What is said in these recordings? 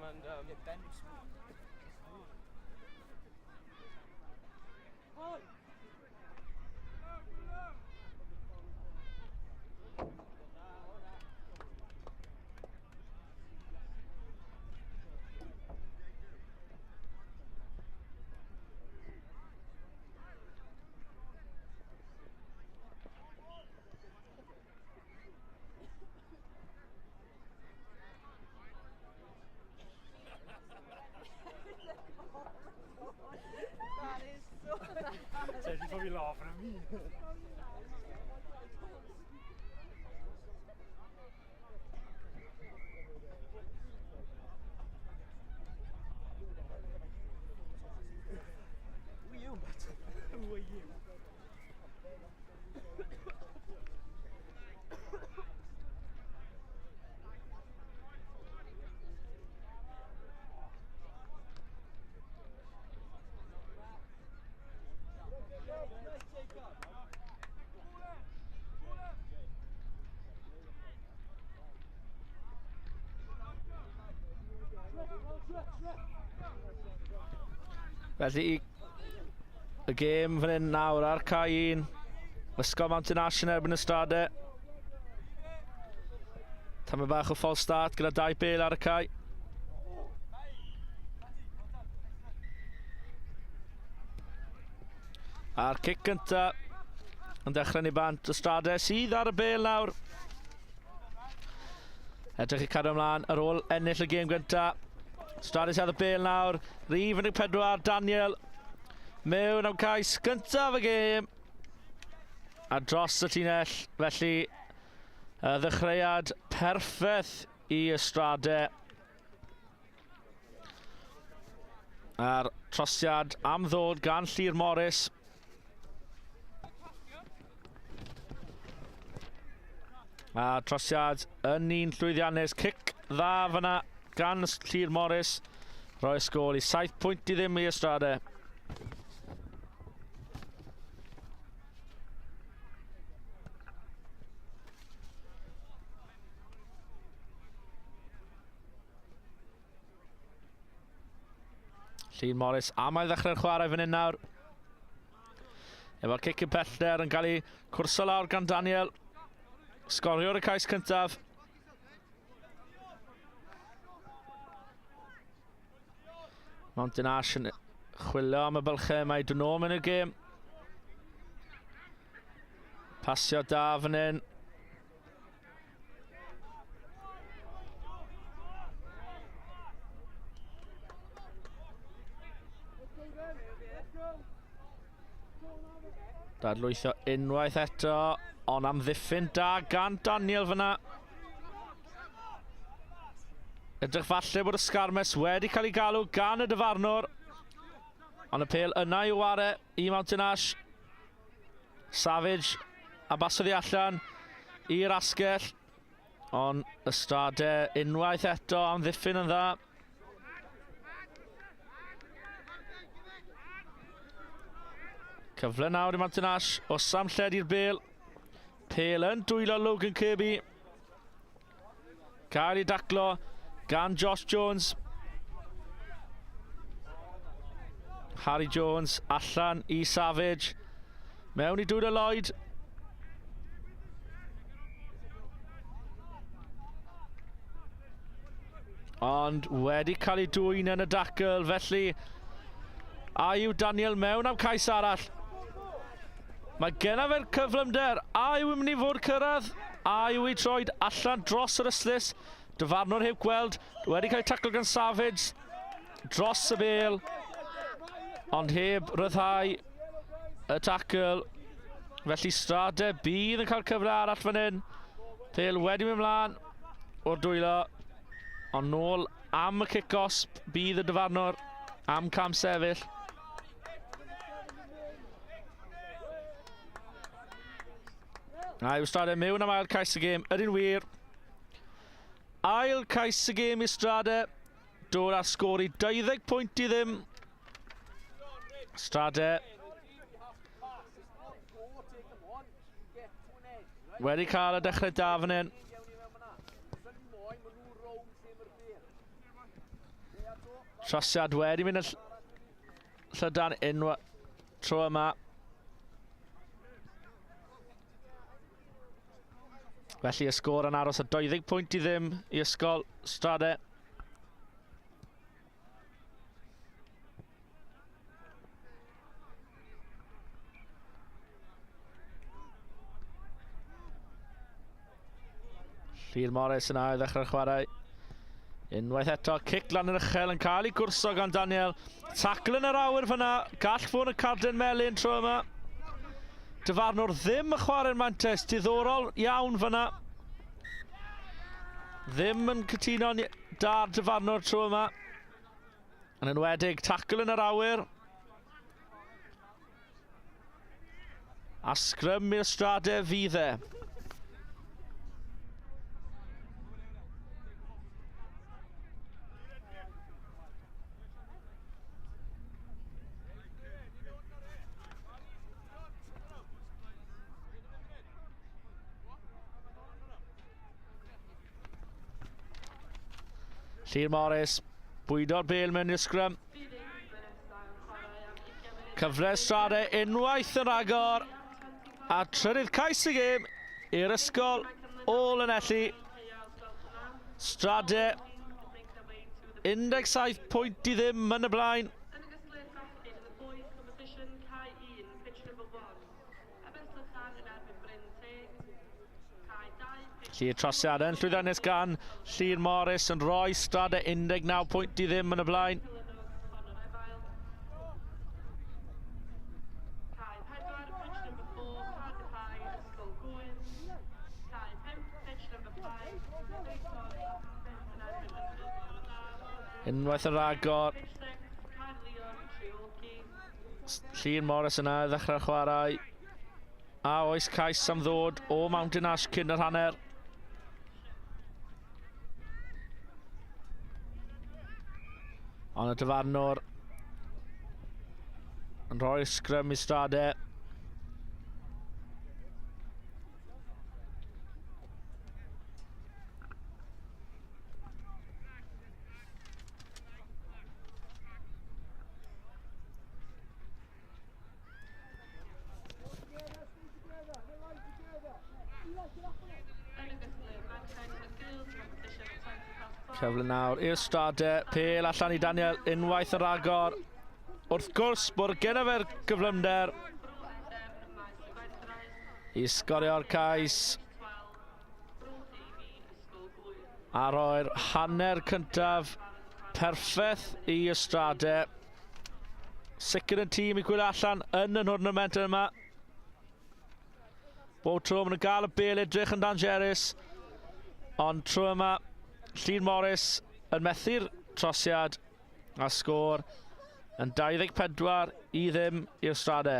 and That is so So she's probably laughing at me. Who are you, mate? Who are you? Felly, y gêm fan hyn nawr ar cae un. Ysgol Mountain Ash yn erbyn y Strade. Tamed bach o false start gyda dau bel ar y cae. A'r cic gynta yn dechrau ni bant. Y Strade sydd ar y bel nawr. Edrych i cadw ymlaen ar ôl ennill y gêm gynta. Strade sydd ar y bel nawr. Rhif 14, Daniel. Mewn am cais gyntaf y gêm. A dros y llinell, felly y ddechreuad perffaith i Ystrade. A'r trosiad am ddod gan Llyr Morris. A trosiad yn un llwyddiannus. Cic dda fyna gan Llyr Morris. Rhoi sgôl i 7 pwynt i ddim i Ystrade. Llun Morris am ail ddechrau'r chwarae fan hyn nawr. Efo'r cic yn pellter yn cael ei cwrso lawr gan Daniel. Sgoriwr y cais cyntaf. Mountain Ash yn chwilio am y bylchau mae dyn nhw mewn i'r gêm. Pasio da fan hyn. Dadlwytho unwaith eto, ond amddiffyn da gan Daniel fyna. Edrych falle bod y sgarmes wedi cael ei galw gan y dyfarnwr. Ond y pel yna i'w ware i Mountain Ash. Savage a basodd i allan i'r asgell. Ond Ystrade unwaith eto am ddiffyn yn dda. Cyfle nawr i Martin Ash o Sam Lled i'r bel. Pel yn dwylo Logan Kirby. Cael ei daclo gan Josh Jones. Harry Jones allan i Savage. Mewn i dwylo Lloyd. Ond wedi cael ei dwyn yn y dacl, felly a yw Daniel mewn am cais arall? Mae genna fe'r cyflymder. A yw yn mynd i fod cyrraedd? A yw ei troed allan dros yr ystlys? Dyfarnwr heb gweld. Wedi cael ei taclo gan Savage dros y bel. Ond heb ryddhau y tacl. Felly Strade bydd yn cael cyfle arall fan hyn. Pel wedi mynd mlaen o'r dwylo. Ond nôl am y cic-osb bydd y dyfarnwr am cam sefyll. A yw Strade mewn am ail cais y gêm, ydy'n wir. Ail cais y gêm i Strade. Dod ar sgôr i 20 pwynt i ddim. Strade wedi cael y dechrau da fan hyn. Trosiad wedi mynd yn llydan unwaith tro yma. Felly y sgôr yn aros o 20 pwynt i ddim i Ysgol Strade. Llyr Morris yna i ddechrau'r chwarae. Unwaith eto, cic lan yn uchel yn cael ei gwrso gan Daniel. Tacl yn yr awyr fyna, gall fod yn carden melyn tro yma. Dyfarnwr ddim yn chwarae'r mantes, diddorol iawn fyna. Ddim yn cytuno da'r dyfarnwr tro yma. Yn enwedig, tacl yn yr awyr. A sgrym i'r Strade fydd e. Llyr Morris, bwydo'r bel mewn i'r sgrym. Cyfle Strade unwaith yn rhagor. A trydydd cais y gêm i'r ysgol o Lanelli. Strade 17 pwynt i ddim yn y blaen. Llyr trosiad yn llwyddiannus gan Llyr Morris yn rhoi Strade 19 pwynt i ddim yn y blaen. Unwaith yn rhagor. Llyr Morris yna i ddechrau'r chwarae. A oes cais am ddod o Mountain Ash cyn yr hanner? Ond y dyfarnwr yn rhoi'r sgrym i Strade. Cyfle nawr i'r Strade, pel allan i Daniel unwaith yn rhagor. Wrth gwrs bod gen fe'r gyflymder i sgorio'r cais a roi'r hanner cyntaf perffaith i Ystrade. Sicr yn tîm i gwylio allan yn y nhwrnament yma. Bob tro maen nhw'n gael y bel edrych yn dangerous. Ond tro yma, Llun Morris yn methu'r trosiad a sgôr yn 24 i ddim i'r Strade.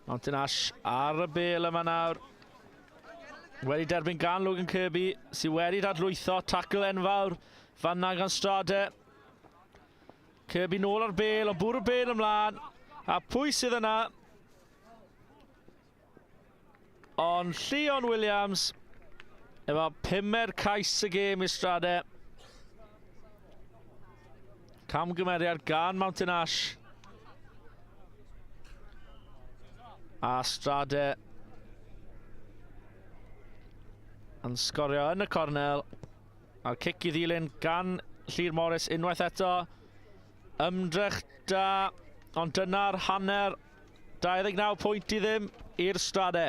Mountain Ash ar y bel yma nawr. Wedi derbyn gan Logan Kirby, sydd wedi dadlwytho, tackle enfawr fan na gan Strade. Kirby nôl ar bel, ond bwrw'r bel ymlaen. A pwy sydd yna? Ond Leon Williams, efo pumed cais y gêm i Strade. Camgymeriad gan Mountain Ash. A Strade yn sgorio yn y cornel. A'r cic i ddilyn gan Llyr Morris unwaith eto. Ymdrech da, ond dyna'r hanner. 29 pwynt i ddim i'r Strade.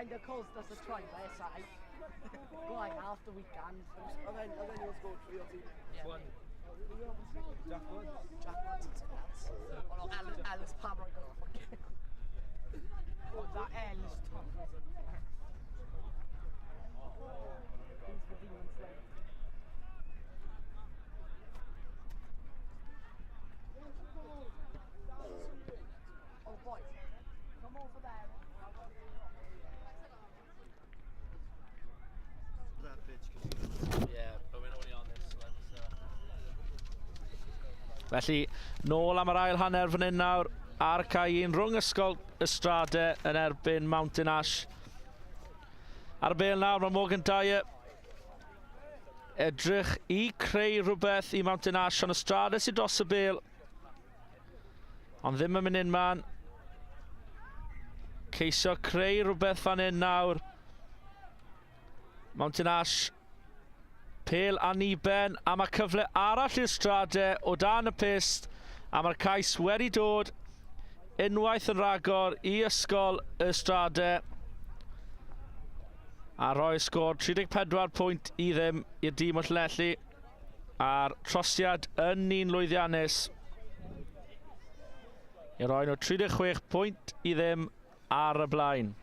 Kind of caused us a try by SI. Go on, half the weekend. And then, and then you'll score three or two. Yeah. One. Jack Woods. Jack Woods and someone else. Oh no, Ellis, Ellis Palmer got a fucking. Oh, that Ellis Palmer. He's the demon slayer. Oh boys, come over there. That bitch. 'cause Yeah, but we're only on this one, so... Felly, nôl am yr ail hanner fan hyn nawr, ar cae un rhwng Ysgol Ystrade yn erbyn Mountain Ash. Ar y bêl nawr, mae Morgan Dyer edrych i creu rhywbeth i Mountain Ash, ond Ystrade sydd dros y bêl. Ond ddim yn mynd unman. Ceisio creu rhywbeth fan hyn nawr. Mountain Ash, pêl aniben, a mae cyfle arall i'r Strade o dan y pyst, a mae'r cais wedi dod unwaith yn rhagor i Ysgol y Strade. A rhoi sgôr 34 pwynt i ddim i'r dîm o Llanelli. A'r trosiad yn un lwyddiannus i roi nhw 36 pwynt i ddim ar y blaen.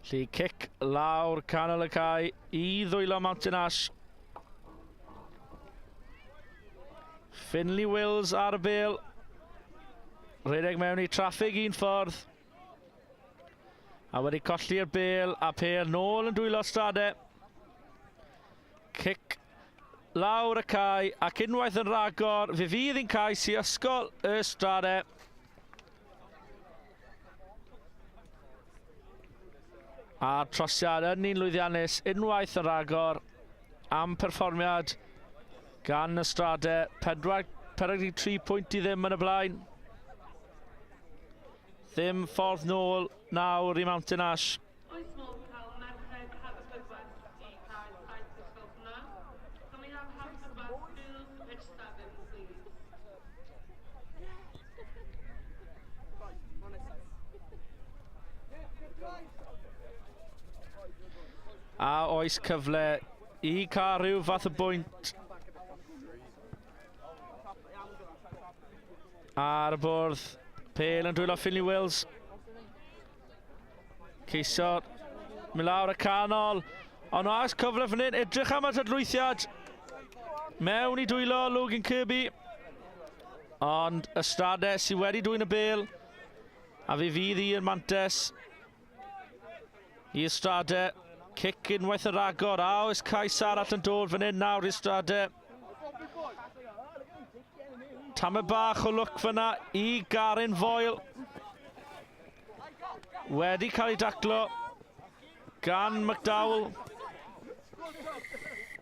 Felly cic lawr canol y cae i ddwylo Mountain Ash. Finley Wills ar y bêl. Rhedeg mewn i traffig un ffordd. A wedi colli'r bêl a pêl nôl yn dwylo Strade. Cic lawr y cae ac unwaith yn rhagor fe fydd hi'n cais i Ysgol y Strade. A'r trosiad yn un lwyddiannus unwaith yn rhagor am perfformiad gan y Strade. 43 pwynt i ddim yn y blaen. Ddim ffordd nôl nawr i Mountain Ash. Oes modd cael merched Haverfordwest i cael saith os gwelwch yn dda? Can we have Haverfordwest girls to pitch 7, please? A oes cyfle i cael rhyw fath o bwynt ar y bwrdd. Pêl yn dwylo Finley Wills. Ceisio mynd lawr y canol. Ond oes cyfle fan hyn. Edrych am y tadlwythiad. Mewn i dwylo Logan Kirby. Ond Ystrade sydd wedi dwyn y bêl. A fe fydd un mantes i Ystrade. Cic unwaith yn ragor. A oes cais arall yn dod fan hyn nawr i Ystrade. Tamed bach o lwc fyna i Garin Foyle. Wedi cael ei daclo gan McDowell.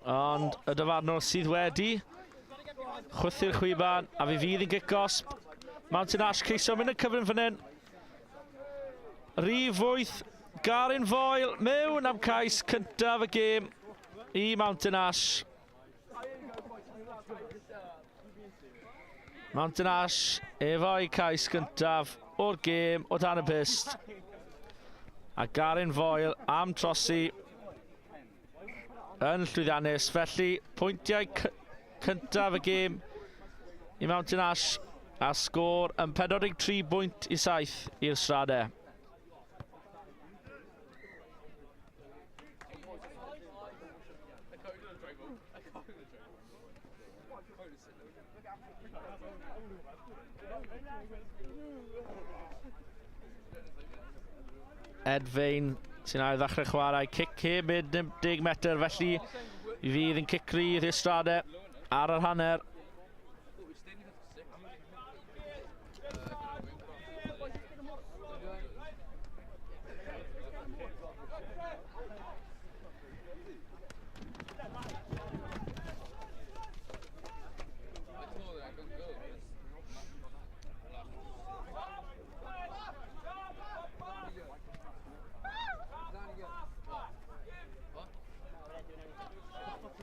Ond y dyfarnwr sydd wedi chwythu'r chwiban a fe fydd yn gic gosb. Mountain Ash ceisio mynd yn cyflym fan hyn. Rhif 8, Garin Foyle mewn am cais cyntaf y gêm i Mountain Ash. Mountain Ash efo'i cais gyntaf o'r gêm o dan y pyst. A Garin Foyle am trosi yn llwyddiannus. Felly, pwyntiau cyntaf y gêm i Mountain Ash a sgôr yn 43 bwynt i 7 i'r Strade. Edfain sy'n ail ddechrau chwarae. Cic heb 10 metr, felly i fydd yn cic rydd i'r Strade ar yr hanner.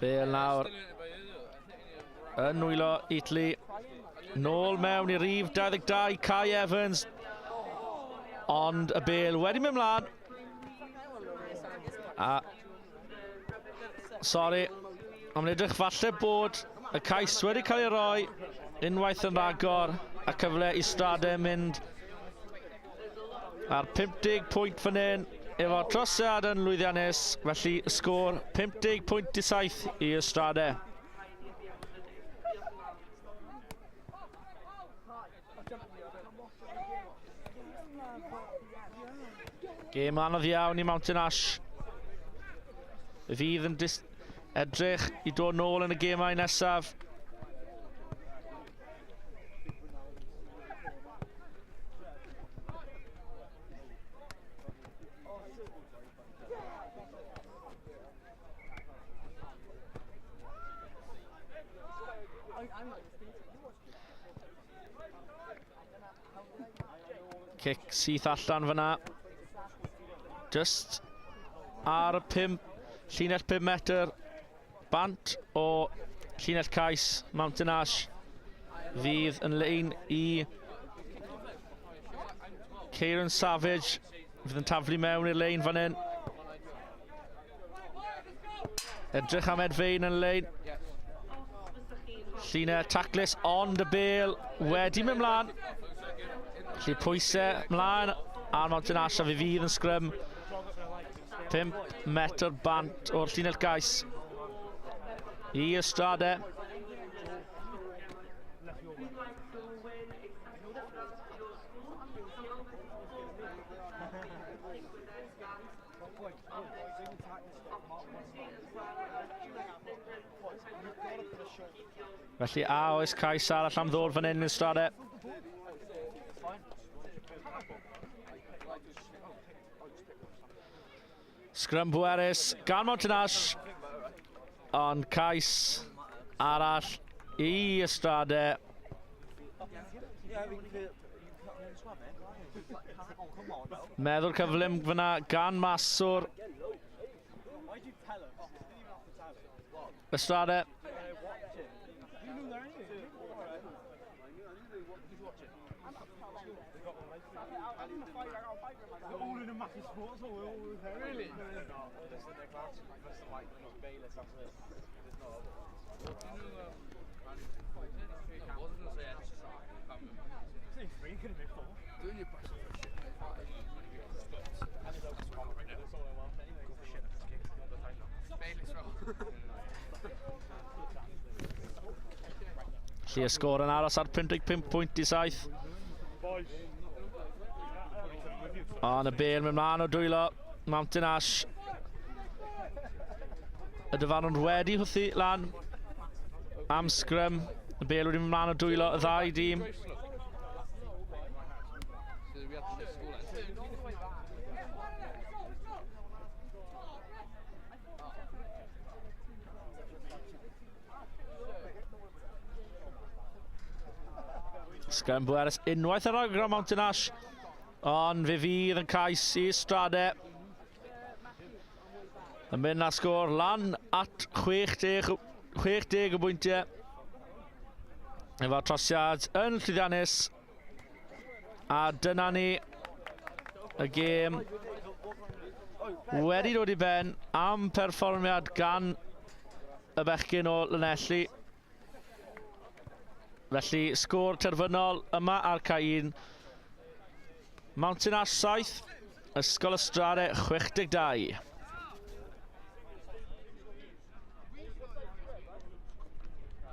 Bale nawr yn nwylo Italy. Nôl mewn i rif 22, Kai Evans. Ond y bel wedi mynd mlaen. A, sori, ond mae'n edrych falle bod y cais wedi cael ei roi unwaith yn rhagor a cyfle i Strade mynd ar 50 pwynt fan hyn efo trosiad yn lwyddiannus, felly sgôr 50 pwynt i 7 i Ystrade. Gêm anodd iawn i Mountain Ash. Fydd yn edrych i dod nôl yn y gemau nesaf. Cic syth allan fyna. Just ar y pum, llinell 5 metr. Bant o llinell cais Mountain Ash fydd yn lein i Kieran Savage fydd yn taflu mewn i'r lein fan hyn. Edrych am Edfein yn lein. Llinell taclus ond y bel wedi mynd mlaen. Felly pwysau mlaen ar Mountain Ash a fe fydd yn sgrym. 5 metr bant o'r llinell gais i Ystrade. Felly a oes cais arall am ddod fan hyn yn Ystrade? Sgrym bwerus gan Mountain Ash. Ond cais arall i Ystrade. Meddwl cyflym fyna gan Maswr. Ystrade. Felly y sgôr yn aros ar 55 pwynt i 7. Ond y bel mynd mlaen o dwylo Mountain Ash. Y dyfarnwr wedi hwthu lan am sgrym. Y bel wedi mynd mlaen o dwylo y ddau dîm. Sgrym bwerus unwaith ar ôl Mountain Ash, ond fe fydd yn cais i Strade. Yn mynd â sgôr lan at 60, 60 o bwyntiau. Efo'r trosiad yn llwyddiannus. A dyna ni y gêm wedi dod i ben am perfformiad gan y bechgyn o Lanelli. Felly, sgôr terfynol yma ar cae 1. Mountain Ash 7, Ysgol Ystrade 62.